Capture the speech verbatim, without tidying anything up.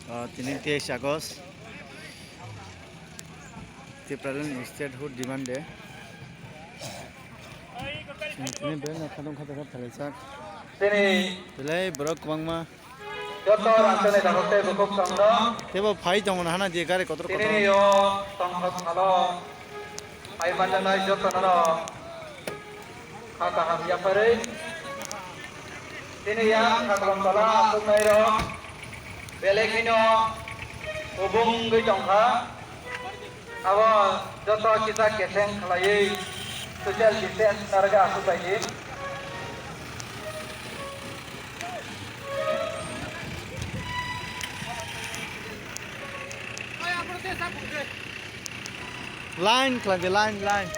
Ah, tini teis August, Tipraland Statehood Demand Day. Tini belai no khadong khadong khe phalajak. Tini belai borok kwbangma. Joto rangchakni takhuk tei bukhuk songno. Tebo phai tongo hana je gari kotor kotor. Tini o tongthok salo phai manjanai jotono kha kaham yapharwi. Tini yang khaklong tola aswknairok belai kheno kubungwi tongkha. Abo joto kisa keseng khlaiwi social distance narwkhe aswk bai di. Line khlai di, line, line.